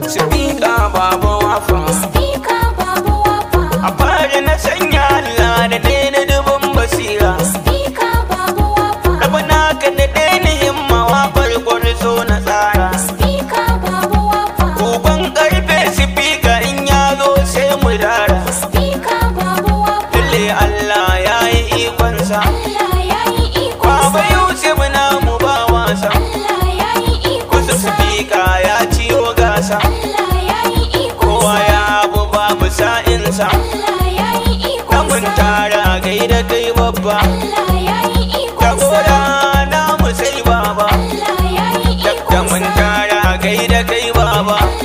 Sifika Baba Wafa. Speaker Baba Wafa. A fari na sanya Allah da ɗaya na dubin basira. Speaker Baba Wafa. Raba naka da ɗaya na himma wafar gwarzo na tsara. Speaker Baba Wafa. Uban karfe sifika in ya zo sai mu dara. Speaker Baba Wafa. Lalle Allah ya yi ikonsa. Allah ya yi Baba ikonsa. Yusuf namu ba wasa. Allah ya yi Kusa ikonsa. sifika ya ciyo gasa. Allah ya yi Kowa ikonsa. ya abu babu sa'insa. Allah ya yi Kamun ikonsa. tara gaida kai babba. Allah ya yi ikonsa. Jagora namu sai baba. Allah ya yi Dakta mun ikonsa. tara gaida kai baba. Allah